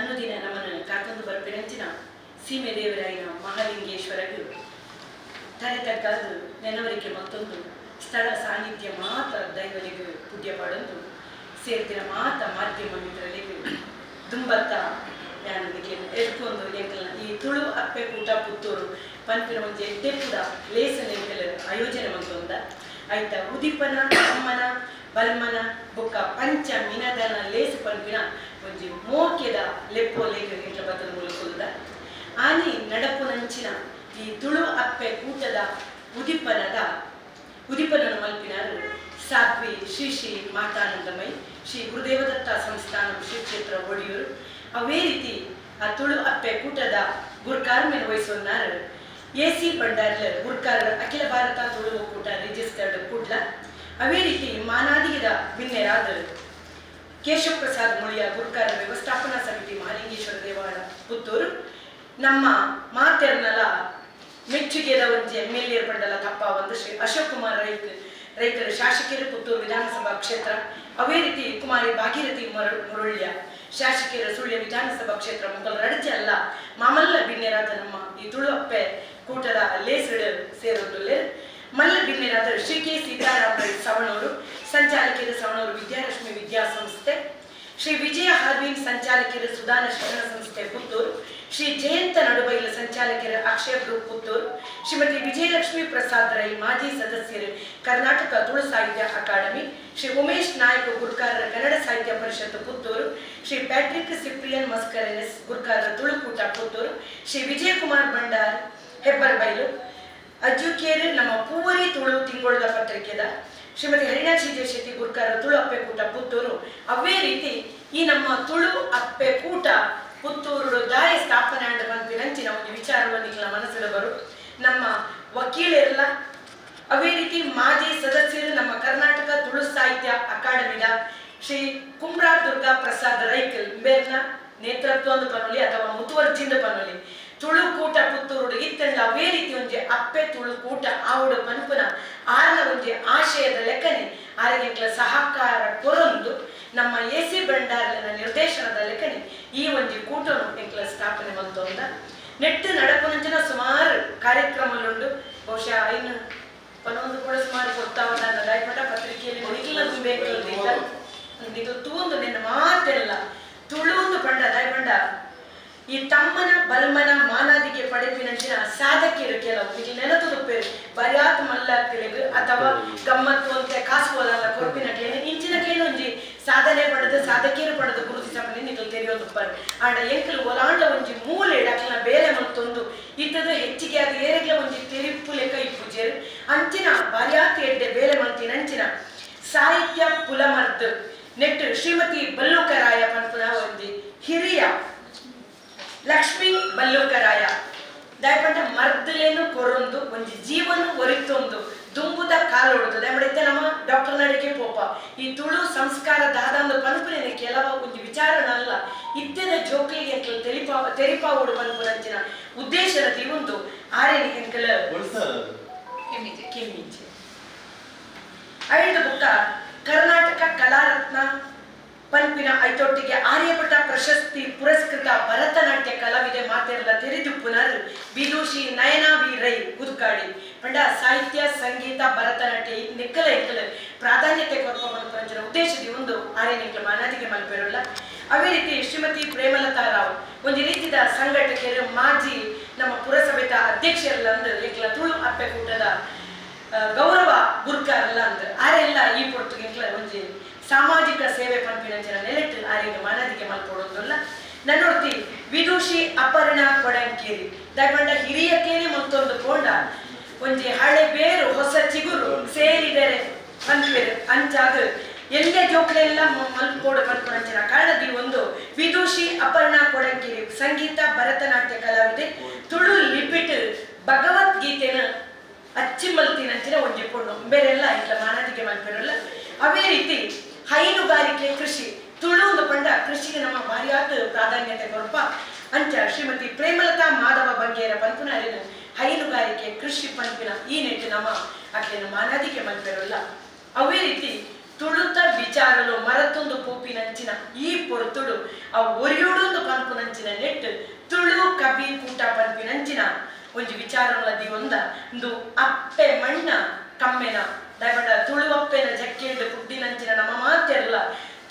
ಅನುದಿನ ನಮನ ಕಾತೊಂದು ಬರ್ಪಿನಂಚಿನ ಸೀಮೆ ದೇವರಾಯಿನ ಮಹಾಲಿಂಗೇಶ್ವರಗ್ ತರೆ ತಗ್ಗಾದ್ ನೆನವರಿಕೆ ಮತ್ತೊಂದು ಸ್ಥಳ ಸಾನ್ನಿಧ್ಯ ಮಾತ ದೈವಲಿಗ್ ಪುಡ್ಯ ಪಾಡೊಂದು ಸೇರ್ದಿನ ಮಾತ ಮಾಧ್ಯಮ ಮಿತ್ರಲಿಗ್ ದುಂಬತ್ತ ಯಾನ್ ನಿಕ್ಲೆನ್ ಎದ್ಕೊಂದು, ಎಂಕಲ್ನ ಈ ತುಳು ಅಪ್ಪೆ ಕೂಟ ಪುತ್ತೂರು ಪನ್ಪಿನ ಒಂಜಿ ಎಡ್ಡೆಪ್ಪುದ ಲೇಸನ್ ಎಂಕಲ್ ಆಯೋಜನೆ ಮಲ್ತೊಂದ. ಐತ ಉದಿಪನ, ತಮ್ಮನ, ಬಲ್ಮನ ಬೊಕ್ಕ ಪಂಚ ಮಿನದನ ಲೇಸ್ ಪನ್ಪಿನ ಒಂಜಿ ಮೋಕೆದ ಲೆಪ್ಪೋಲೆಗ್ ಎಂಕ್ಲ ಬತ್ತದ ಮೂಲು ಕುಲ್ಲುದ. ಆನಿ ನಡಪುನಂಚಿನ ಈ ತುಳು ಅಪ್ಪೆ ಕೂಟದ ಉದಿಪನದ ಉದಿಪನನ್ ಮಲ್ಪಿನಾರ್ ಸಾಧ್ವಿ ಶ್ರೀ ಶ್ರೀ ಮಾತಾನಂದಮಯಿ, ಶ್ರೀ ಗುರುದೇವದತ್ತ ಸಂಸ್ಥಾನ, ಶ್ರೀ ಕ್ಷೇತ್ರ ಒಡಿಯೂರು. ಅವೇ ರೀತಿ ಆ ತುಳು ಅಪ್ಪೆ ಕೂಟದ ಗುರ್ಕಾರ್ಮೆನ್ ವಹಿಸೊನ್ನಾರ್ ಎ ಸಿ ಭಂಡಾರ್ಲ, ಗುರ್ಕಾರ್, ಅಖಿಲ ಭಾರತ ತುಳು ಒಕ್ಕೂಟ ರಿಜಿಸ್ಟರ್ಡ್, ಕುಡ್ಲ. ಅವೇ ರೀತಿ ಮಾನಾದಿಗೆದ ಬಿನ್ನೆರಾದ ಕೇಶವ ಪ್ರಸಾದ್ ಮುಳಿಯ, ಗುರ್ಕಾರ, ವ್ಯವಸ್ಥಾಪನಾ ಸಮಿತಿ, ಮಹಾಲಿಂಗೇಶ್ವರ ದೇವಾಲಯ, ಪುತ್ತೂರು. ನಮ್ಮ ಮಾತೆರ್ನಲ ಮೆಚ್ಚುಗೆದ ಒಂಜಿ ಎಮ್ ಎಲ್ ಎ ಪಂಡಲ ತಪ್ಪ ಒಂದು ಶ್ರೀ ಅಶೋಕ್ ಕುಮಾರ್ ರೈಕ್ ರೈಕರು, ಶಾಸಕರು, ಪುತ್ತೂರು ವಿಧಾನಸಭಾ ಕ್ಷೇತ್ರ. ಅವೇ ರೀತಿ ಕುಮಾರಿ ಭಾಗೀರಥಿ ಮುರುಳ್ಯ, ಶಾಸಕಿಯರು, ಸುಳ್ಯ ವಿಧಾನಸಭಾ ಕ್ಷೇತ್ರ. ಮೊಕಲ್ ರಡ್ಜೆ ಅಲ್ಲ ಮಾಮಲ್ಲ ಬಿನ್ನೆರಾದ ನಮ್ಮ ಈ ತುಳು ಅಪ್ಪೆ ಕೂಟದ ಲೇಸಡ್ ಸೇರೊಂದುಲ್ಲೆರ್. ಮಲ್ಲ ಬಿನ್ನೆರಾದ ಶ್ರೀ ಕೆ ಸೀತಾರಾಮ್ ರೈ ಸವಣೂರು, ಸಂಚಾಲಕಿಯರು, ಸವಣೂರು ವಿದ್ಯಾರಶ್ಮಿ ವಿದ್ಯಾಸಂಸ್ಥೆ. ಶ್ರೀ ವಿಜಯ ಹಾರ್ವಿನ್, ಸಂಚಾಲಕಿಯರು, ಸುಧಾನ ಶಿಕ್ಷಣ ಸಂಸ್ಥೆ, ಪುತ್ತೂರು. ಶ್ರೀ ಜಯಂತ ನಡುಬೈಲು, ಸಂಚಾಲಕಿಯರು, ಅಕ್ಷಯ ಗ್ರೂಪ್, ಪುತ್ತೂರು. ಶ್ರೀಮತಿ ವಿಜಯಲಕ್ಷ್ಮಿ ಪ್ರಸಾದ್ ರೈ, ಮಾಜಿ ಸದಸ್ಯರು, ಕರ್ನಾಟಕ ತುಳು ಸಾಹಿತ್ಯ academy. Shri Umesh Nayak, ಗುರ್ಕಾರರ, Kannada Sahitya Parishat, Puttur. Shri Patrick Cyprian ಮಸ್ಕರೆನಸ್, ಗುರ್ಕಾರರ, ತುಳುಕೂಟ, ಪುತ್ತೂರು. ಶ್ರೀ ವಿಜಯಕುಮಾರ್ ಭಂಡಾರ್ ಹೆಬ್ಬರ್ಬೈಲು, ಅಜ್ಜುಕೇರು, ನಮ್ಮ ಪೂವರಿ ತುಳು ತಿಂಗೊಳದ ಪತ್ರಿಕೆದ. ಶ್ರೀಮತಿ ಹರಿಣಾಕ್ಷಿ ಜೆ ಶೆಟ್ಟಿ, ಗುರ್ಕಾರ, ತುಳು ಅಪ್ಪೆ ಕೂಟ, ಪುತ್ತೂರು. ಅವೇ ರೀತಿ ಈ ನಮ್ಮ ತುಳು ಅಪ್ಪೆ ಕೂಟ ಪುತ್ತೂರು ದಾಯ ಸ್ಥಾಪನೆ ಆಂಡ ಪನ್ಪಿನಂಚಿನ ಒಂದು ವಿಚಾರವನ್ನು ನಿಕ್ಲ ಮನಸ್ಸಿನ ಬರು. ನಮ್ಮ ವಕೀಲರೆಲ್ಲ, ಅವೇ ರೀತಿ ಮಾಜಿ ಸದಸ್ಯರು, ನಮ್ಮ ಕರ್ನಾಟಕ ತುಳು ಸಾಹಿತ್ಯ ಅಕಾಡೆಮಿದ ಶ್ರೀ ಕುಮ್ರಾ ದುರ್ಗಾ ಪ್ರಸಾದ್ ರೈಕಲ್ ಬೇರ್ನ ನೇತೃತ್ವ ಪನೊಲಿ ಅಥವಾ ಮುತುವರ್ಜಿಂದ ಪನೊಲಿ, ತುಳು ಕೂಟ ಪುತ್ತೂರುಡು ಇತ್ತಂಡ ಅವೇ ರೀತಿ ಒಂಜಿ ಅಪ್ಪೆ ತುಳು ಕೂಟ ಆವುಡು ಪನ್ಪುನ ಆರ್ನ ಒಂಜಿ ಆಶಯದ ಲೆಕ್ಕನೆ ಆರಿಗೆ ಸಹಕಾರ ಕೊರೊಂದು, ನಮ್ಮ ಎ ಸಿ ಭಂಡಾರ್ಲೆನ ನಿರ್ದೇಶನದ ಲೆಕ್ಕನೆ ಈ ಒಂಜಿ ಕೂಟನು ಎಂಕ್ಲ ಸ್ಥಾಪನೆ ಮಲ್ತೊಂದ. ನೆಟ್ಟು ನಡಪುನಂಚಿನ ಸುಮಾರು ಕಾರ್ಯಕ್ರಮಲುಂಡು. ಬಹುಶಃ ಐನು ಪನೊಂದು ಕೂಡ ಸುಮಾರು ಕೊಡ್ತಾವದ ದಾಯಪಟ ಪತ್ರಿಕೆಯಲ್ಲಿ ನಿಕ್ಲ ಬೇಕು. ನಿಕ್ಲ ತೂಂದು ನಿನ್ನ ಮಾತೆಲ್ಲ ತುಳುಂದು ಪಂಡ ದಾಯಪಂಡ ಈ ತಮ್ಮನ ಬಲ್ಮನ ಮಾನಾದಿಗೆ ಪಡೆಪಿನಂಚಿನ ಸಾಧಕಿಯರು ಕೆಲವು ಇಲ್ಲಿ ನೆನತುದುಪ್ಪೇರು. ಬರ್ಯಾತ್ ಮಲ್ಲಕ್ಲೆಗ್ ಅಥವಾ ಗಮ್ಮತ್ತು ಅಂತ ಕಾಸು ಹೋದಲ್ಲ ಕೊರ್ಪಿನಕ್ಲೇನು ಇಂಚಿನಕ್ಲೇನು ಒಂಜಿ ಸಾಧನೆ ಪಡೆದು ಸಾಧಕಿಯರು ಪಡೆದು ಗುರುತಿಸಪನೆ ನಿಕ್ಲು ತೆರಿಯೋದುಪ್ಪರು. ಆಂಡ ಎಂಕಲು ಒಲಾಂಡ ಒಂಜಿ ಮೂಲೆ ಅಕ್ಲೆನ ಬೇಲೆ ಮಲ್ತೊಂದು ಇತ್ತದ ಹೆಚ್ಚಿಗೆ ಅದು ಏರೆಗ್ಲ ಒಂಜಿ ತೆರಿಪು ಲೆಕ್ಕ ಇಪ್ಪುಜೆರ್. ಅಂಚಿನ ಬಾರ್ಯಾತ್ ಎಡ್ಡೆ ಬೇಲೆ ಮಲ್ತಿನಂಚಿನ ಸಾಹಿತ್ಯ ಪುಲಮರ್ದ್ ನೆಟ್ ಶ್ರೀಮತಿ ಬಲ್ಲೂಕರಾಯ ಪನ್ಪುನ ಒಂಜಿ ಹಿರಿಯ ಲಕ್ಷ್ಮೀ ಬಲ್ಲೂಕರಾಯ. ದಾಯಪಂಡ ಮರ್ದಲೇನು ಕೊರೊಂದು ಒಂಜಿ ಜೀವನ ಒರಿತೊಂದು ದುಂಬುದ ಕಾಲೊಡುದು. ದಾಯಪಂಡ ಇತ್ತೆ ನಮ್ಮ ಡಾಕ್ಟರ್ ನಡಿಕೆ ಪೋಪ, ಈ ತುಳು ಸಂಸ್ಕಾರ ದಾದಂದು ಪನ್ಪುನೇನೆ ಕೆಲವ ಒಂಜಿ ವಿಚಾರಣ ಅಲ್ಲ, ಇತ್ತೆದ ಜೋಕ್ಲಿಗೆ ಎಂಕಲ್ ತೆಲಿಪಾ ತೆರಿಪಾವೋಡು ಪನ್ಪುನಂಚಿನ ಉದ್ದೇಶದ ದೀವೊಂದು ಆರೇನಿ ಎಂಕಲ್ ಕೆಮ್ಮಿಂಚೆ. ಐದು ಬುಕ್ಕ ಕರ್ನಾಟಕ ಕಲಾರತ್ನ ಪನ್ಪಿನ ಐತೊಟ್ಟಿಗೆ ಆರ್ಯಭಟ ಪ್ರಶಸ್ತಿ ಪುರಸ್ಕೃತ ಭರತನಾಟ್ಯ ಕಲಾವಿದೆ, ಮಾತೆರ್ಲ ತೆರಿದುಪ್ಪುನರ್ ವಿದೂಷಿ ನಯನಾ ವಿ ರೈ ಕುದ್ಕಾಡಿ. ಪಂಡ ಸಾಹಿತ್ಯ, ಸಂಗೀತ, ಭರತನಾಟ್ಯ ನಿಕ್ಕಲ ಎಂಕಲ ಪ್ರಾಧಾನ್ಯತೆ ಕೊರ್ಪ ಮನ್ಪುನಂಚಿನ ಉದ್ದೇಶದಿ ಒಂದು ಆರ್ಯನಿಕ್ಲ ಮಾನಾದಿಗೆ ಮಲ್ಪೆರುಲ್ಲ. ಅವೇ ರೀತಿ ಶ್ರೀಮತಿ ಪ್ರೇಮಲತಾ ರಾವ್, ಒಂದು ರೀತಿದ ಸಂಘಟಕರು, ಮಾಜಿ ನಮ್ಮ ಪುರಸಭೆತ ಅಧ್ಯಕ್ಷರಲ್ಲ ಅಂದ್ ಎಂಕ್ಲ ತುಳು ಅಪ್ಪೆ ಕೂಟದ ಗೌರವ ಗುರ್ಕಾರಲ್ಲ ಅಂದ್ ಆರೆಲ್ಲ ಈ ಪೊರ್ತುಗೆ ಎಂಕ್ಲ ಒಂಜಿ ಸಾಮಾಜಿಕ ಸೇವೆ ಪನ್ಪಿನಂಚಿನ ನೆಲೆಟ್ ಆರಿಗೆ ಮಾನಾದಿಗೆ ಮಲ್ಪೊಡೊಂದುಲ್ಲ. ನನ್ನೊರ್ತಿ ವಿದೂಷಿ ಅಪರ್ಣ ಕೊಡಂಕೇರಿ. ದಾಯಪಂಡ ಹಿರಿಯಕೇರಿ ಮತ್ತೊಂದು ಪೋಂಡ ಒಂಜಿ ಹಳೆ ಬೇರು ಹೊಸ ಚಿಗುರು ಸೇರಿದರೆ ಪನ್ಪೆರ್. ಅಂಚಾದ್ ಎಲ್ಲೆ ಜೋಕ್ಲೆಲ್ಲ ಮಲ್ಪೋಡು ಪನ್ಪುನಂಚಿನ ಕಾರಣದಿ ಒಂದು ವಿದೂಷಿ ಅಪರ್ಣಾ ಕೊಡಂಕೇರಿ, ಸಂಗೀತ ಭರತನಾಟ್ಯ ಕಲಾವಿದೆ, ತುಳು ಲಿಪಿಟ್ ಭಗವದ್ಗೀತೆನ ಅಚ್ಚಿಮಲ್ತಿನಂಚಿನ ಒಂಜಿ ಪೊಣ್ಣು. ಬೇರೆಲ್ಲ ಇట్ల ಮಾನಾದಿಗೆ ಮಲ್ಪೆರಲ್ಲ. ಅವೇ ರೀತಿ ಹೈನುಗಾರಿಕೆ ಕೃಷಿ, ತುಳು ಒಂದು ಪಂಡ ಕೃಷಿಗೆ ನಮ್ಮ ಭಾರಿಯಾದ ಪ್ರಾಧಾನ್ಯತೆ ಕೊರಪ. ಅಂಚ ಶ್ರೀಮತಿ ಪ್ರೇಮಲತಾ ಮಾಧವ ಬಂಗೇರ ಪನ್ಪುನಾರಿನ ಹೈನುಗಾರಿಕೆ ಕೃಷಿ ಪನ್ಪಿನ ಈ ನೆಟ್ಟು ನಮ್ಮ ಅಕ್ಲೆನ ಮಾನಾದಿಗೆ ಮಲ್ಪೆರಲ್ಲ. ಅವೇ ರೀತಿ ತುಳುತ ವಿಚಾರಲು ಮರತೊಂದು ಪೋಪಿನಂಚಿನ ಈ ಪೊರ್ತುಡು ಆ ಒರಿಯೋಡೊಂದು ಪನ್ಪುನಂಚಿನ ಪನ್ಪಿನಂಚಿನ ನೆಟ್ ತುಳು ಕಬಿ ಕೂಟ ಪನ್ಪಿನಂಚಿನ ಒಂಜಿ ವಿಚಾರಗಳ ದಿವೊಂದ ಇಂದು ಅಪ್ಪೆ ಮಣ್ಣ ಕಮ್ಮೆನ ದಯಪಂಡ ತುಳುವಪ್ಪೆನ ಜಕ್ಕೆಡ್ ಪುಡ್ಡಿನಂಚಿನ ನಮ್ಮ ಮಾತೆರ್ಲ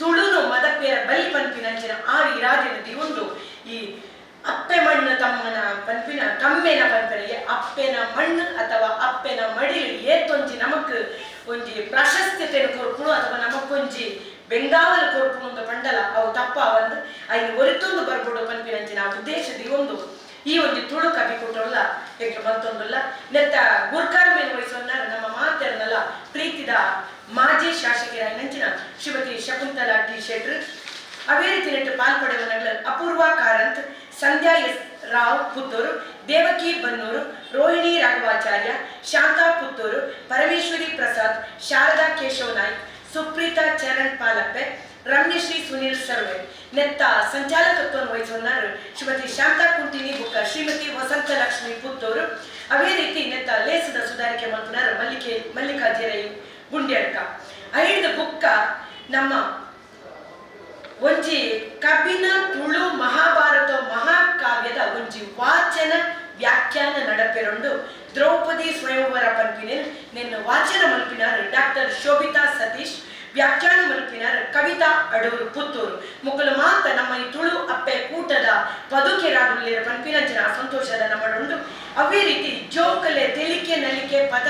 ತುಳುನು ಮದಪೇರ ಬಲಿ ಪನ್ಪಿನಂಚಿನ ಆ ಇರಾದೆನ ದಿವೊಂದು ಈ ಅಪ್ಪೆ ಮಣ್ಣು ತಮ್ಮನ ಪನ್ಪಿನ ಕಮ್ಮೆನ ಪನ್ಪಿನ ಅಪ್ಪೆನ ಮಣ್ಣು ಅಥವಾ ಅಪ್ಪೆನ ಮಡಿಲು ಏತೊಂಜಿ ನಮಕ್ ಒಂಜಿ ಪ್ರಾಶಸ್ತ್ಯತೆಯನ್ನು ಕೊರ್ಪುಣು ಅಥವಾ ನಮಕ್ಕೊಂಜಿ ಬೆಂಗಾವಲು ಕೊರ್ಪುಣು ಅಂತ ಪಂಡಲ ಅವು ತಪ್ಪ ಒಂದು ಐನು ಒರಿತೊಂದು ಬರ್ಬೋಡು ಪನ್ಪಿನಂಚಿನ ಆ ಉದ್ದೇಶದ ಒಂದು ಈ ಒಂದು ತುಳು ಕವಿ ಕೂಟಲ್ಲ ಎಂಕ್ಲು ಮತ್ತೊಂದುಲ್ಲ. ನೆತ್ತ ಗುರ್ಕಾರ್ಮೆನ್ ವಹಿಸೋನ್ನಾರ ನಮ್ಮ ಮಾತೆರ್ನಲ್ಲ ಪ್ರೀತಿದ ಮಾಜಿ ಶಾಸಕರ ನಂಚಿನ ಶ್ರೀಮತಿ ಶಕುಂತಲಾ ಟಿ ಶೆಟ್ರ್. ಅವೇ ರೀತಿ ನೆಟ್ಟು ಪಾಲ್ಪಡೆವನಗಳ ಅಪೂರ್ವ ಕಾರಂತ್, ಸಂಧ್ಯಾ ಎಸ್ ರಾವ್ ಪುತ್ತೂರು, ದೇವಕಿ ಬನ್ನೂರು, ರೋಹಿಣಿ ರಾಘವಾಚಾರ್ಯ, ಶಾಂತಾ ಪುತ್ತೂರು, ಪರಮೇಶ್ವರಿ ಪ್ರಸಾದ್, ಶಾರದಾ ಕೇಶವ ನಾಯ್ಕ್, ಸುಪ್ರೀತಾ ಚರಣ್ ಪಾಲಪ್ಪೆ, ರಮ್ಯಶ್ರೀ ಸುನೀಲ್ ಸರ್ವೆ. ನೆತ್ತ ಸಂಚಾಲಕತ್ವವನ್ನು ವಹಿಸುವన్నారు ಶ್ರೀಮತಿ ಶಾಂತಾ ಕುಂಟಿನಿ ಬುಕ್ಕ ಶ್ರೀಮತಿ ವಸಂತ ಲಕ್ಷ್ಮಿ ಪುತ್ತೂರು. ಅವೇ ರೀತಿ ನೆತ್ತ ಲೇಸದ ಸುಧಾರಿಕೆ ಮಲ್ಪುನಾರು ಮಲ್ಲಿಕಾ ಜೆರೈ ಗುಂಡ್ಯಡ್ಕ. ಐದು ಬುಕ್ಕ ನಮ್ಮ ಒಂಜಿ ಕಬಿನ ತುಳು ಮಹಾಭಾರತ ಮಹಾಕಾವ್ಯದ ಒಂಜಿ ವಾಚನ ವ್ಯಾಖ್ಯಾನ ನಡಪೆರುಂಡು. ದ್ರೌಪದಿ ಸ್ವಯಂವರ ಪನ್ಪಿನ ನಿನ್ನ ವಾಚನ ಮಲ್ಪಿನಾರು ಡಾಕ್ಟರ್ ಶೋಭಿತಾ ಸತೀಶ್, ವ್ಯಾಖ್ಯಾನ ಮಲ್ಪಿನಾರು ಕವಿತಾ ಅಡೂರು ಪುತ್ತೂರು. ಮುಕ್ಕಲು ಮಾತ ನಮ್ಮ ಈ ತುಳು ಅಪ್ಪೆ ಕೂಟದ ಪದುಕೆರಾದುಲ್ಲೇರ ಪನ್ಪಿನ ಜನ ಸಂತೋಷದ ನಮ್ಮಡುಂಡು. ಅವೇ ರೀತಿ ಜೋಕಲೆ ತೆಲಿಕೆ ನಲಿಕೆ ಪದ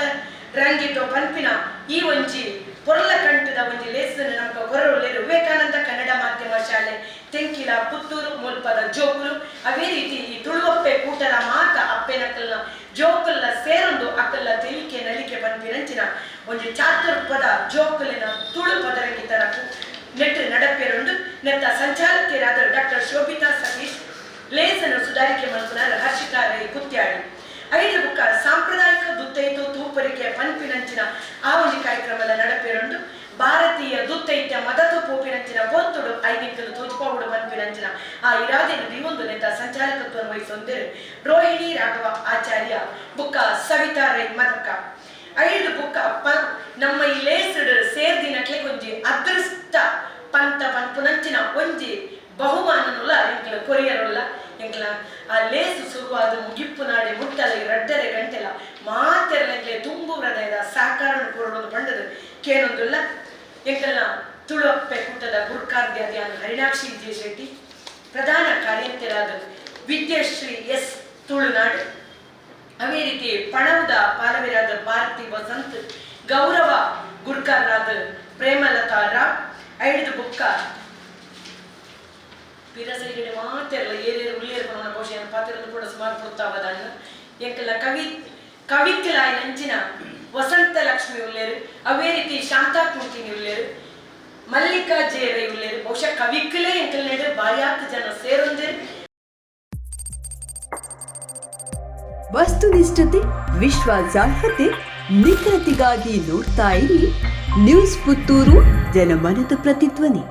ರಂಗಿತೋ ಪನ್ಪಿನ ಈ ಒಂಜಿ ಪೊರ್ಲ ಕಂಠದ ಒಂಜಿ ಲೇಸನ ನಮಕ ಕೊರರುಲ್ಲೇರು ವಿವೇಕಾನಂದ ಕನ್ನಡ ಮಾಧ್ಯಮ ಶಾಲೆ ತೆಂಕಿಲ ಪುತ್ತೂರು ಮುಲ್ಪದ ಜೋಕುಲು. ಅವೇ ರೀತಿ ಈ ತುಳುವಪ್ಪೆ ಕೂಟದ ಮಾತ ಅಪ್ಪೆನಕಲ್ನ ಜೋಕುಲ್ಲ ಸೇರೊಂದು ಅಕಲ್ಲ ತೆಲಿಕೆ ನಲಿಕೆ ಪನ್ಪಿನಂಚಿನ ಒಂಜಿ ಚಾತುರ್ಪದ ಜೋಕುಲಿನ ತುಳು ಪದರಂಗಿತರ ನೆಟ್ಟು ನಡಪೇರುಂಡು. ನೆತ್ತ ಸಂಚಾಲಕಿಯರಾದ ಡಾಕ್ಟರ್ ಶೋಭಿತಾ ಸತೀಶ್, ಲೇಸನ್ನು ಸುಧಾರಿಕೆ ಮಲ್ಪುನಾರ್ ಹರ್ಷಿತಾ ರೈ ಕುತ್ಯಾಡಿ. ಐದು ಬುಕ್ಕ ಸಾಂಪ್ರದಾಯಿಕ ದುತ್ತೈತು ತೂಪರಿಕೆ ಪನ್ಪಿನಂಚಿನ ಆ ಒಂಜಿ ಕಾರ್ಯಕ್ರಮದ ನಡಪೇರುಂಡು. ಭಾರತೀಯ ದುತ್ತೈತ್ಯ ಮದತು ಪೋಪಿನಂಚಿನ ಪೊತ್ತುಡು ಐದಿಕ್ಕಲು ತೋಜ್ಪಾವುಡು ಪನ್ಪಿನಂಚಿನ ಆ ಇರಾದೆನು ದಿವೊಂದು ನೆತ್ತ ಸಂಚಾಲಕತ್ವವನ್ನು ವಹಿಸೊಂದಿರು ರೋಹಿಣಿ ರಾಘವ ಆಚಾರ್ಯ ಬುಕ್ಕ ಸವಿತಾ ರೈ ಮದಕ್ಕ. ಐದು ಬುಕ್ಕ ನಮ್ಮ ಈ ಲೇಸುಡು ಸೇರ್ದಿನಕ್ಲೆ ಒಂಜಿ ಅದೃಷ್ಟ ಪಂತ ಪನ್ಪುನಂಚಿನ ಒಂಜಿ ಬಹುಮಾನನುಲ್ಲ ಎಂಕ್ಲ ಕೊರಿಯರುಲ್ಲ. ಎಂಕ್ಲ ಆ ಲೇಸು ಶುರುವಾದ ಮುಗಿಪ್ಪು ನಾಡೆ ಮುಟ್ಟಲ ಈ ರಡ್ಡರೆ ಗಂಟೆಲ ಮಾತೆರ್ಲ ತುಂಬು ಹೃದಯದ ಸಹಕಾರ ಕೊರಡೊಂದು ಪಂಡದು ಕೇನೊಂದುಲ್ಲ. ಎಂಕಲ್ನ ತುಳುವಪ್ಪೆ ಕೂಟದ ಗುರ್ಕಾರ್ದ್ಯಾದ್ಯಾನ ಹರಿಣಾಕ್ಷಿ ಜೆ ಶೆಟ್ಟಿ, ಪ್ರಧಾನ ಕಾರ್ಯಂತರಾದ ವಿದ್ಯಶ್ರೀ ಎಸ್ ತುಳುನಾಡು, ಅವೇ ರೀತಿ ಪಣವುದ ಪಾಲವಿರಾದ ಭಾರತಿ ವಸಂತ್, ಗೌರವ ಗುರ್ಕಾರರಾದ ಪ್ರೇಮಲತಾ ರಾವ್. ಐದು ಬುಕ್ಕ ಪಿರಸೈಗಡೆ ಮಾತೆಲ್ಲ ಏರೇರು ಉಳ್ಳೇರು ಪಣ ಬಹುಶಃ ಪಾತ್ರವನ್ನು ಕೂಡ ಸುಮಾರು ಪುರ್ತಾವದನ್ನು. ಎಂಕಲ್ಲ ಕವಿಕಲಾಯ ನಂಚಿನ ವಸಂತ ಲಕ್ಷ್ಮಿ ಉಳ್ಳೇರು, ಅವೇ ರೀತಿ ಶಾಂತಾ ಕುಂಟಿನಿ ಉಳ್ಳೇರು, ಮಲ್ಲಿಕಾ ಜೇರೈ ಉಳ್ಳೇರು. ಬಹುಶಃ ಕವಿಕಲೇ ಎಂಕಲ್ ನೆಡು ಬಾಯಾತ್ ಜನ ಸೇರೊಂದಿರು. ವಸ್ತುನಿಷ್ಠತೆ, ವಿಶ್ವಾಸಾರ್ಹತೆ, ನಿಖರತೆಗಾಗಿ ನೋಡ್ತಾ ಇರಿ ನ್ಯೂಸ್ ಪುತ್ತೂರು, ಜನಮನದ ಪ್ರತಿಧ್ವನಿ.